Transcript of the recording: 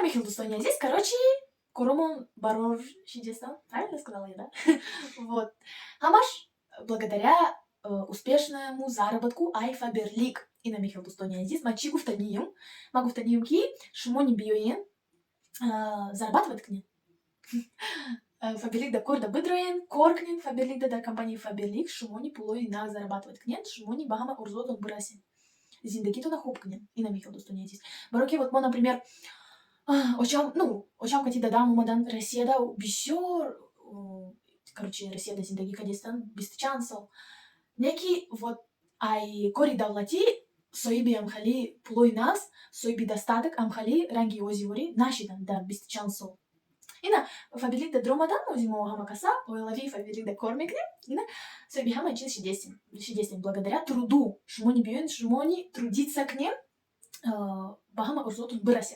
Михел, дӯстони азиз, короче, коромон барор шидестан. Правильно сказала я, да? Вот. Ҳамаш благодаря успешному заработку ай Фаберлик. Ина михел, дӯстони азиз, ман чӣ гуфтанием? Ман гуфтанием, ки шумо не биёен зарабатывать кунед. Фаберликда корда бидроен, кор кунед Фаберликда, дар компанияи Фаберлик шумо ни пулои нағз зарабатывать кунед, шумо ни ба ҳама орзуотон бирасед. Зиндагитонро хуб кунед. Ина михел, дӯстони азиз. Барои ки вот мо, например, очам, ну, очам кати дадам омадан Россияда, бисёр, короче, Россияда зиндагӣ кардистан бисту чанд сол. Не ки вот ай кори давлатӣ соҳиби амхали пулои нағз, соҳиби достаток амхали ранги озиворӣ нашидан дар бисту чанд сол. Ина Фаберликда дуромадан, ози мо ҳама каса оилавии Фаберликда кор мекунем, ина соҳиби ҳама чиз шидестем благодаря труду. Шумо не биёед, шумо ни трудиться кунем, ба ҳама орзуотон бирасед.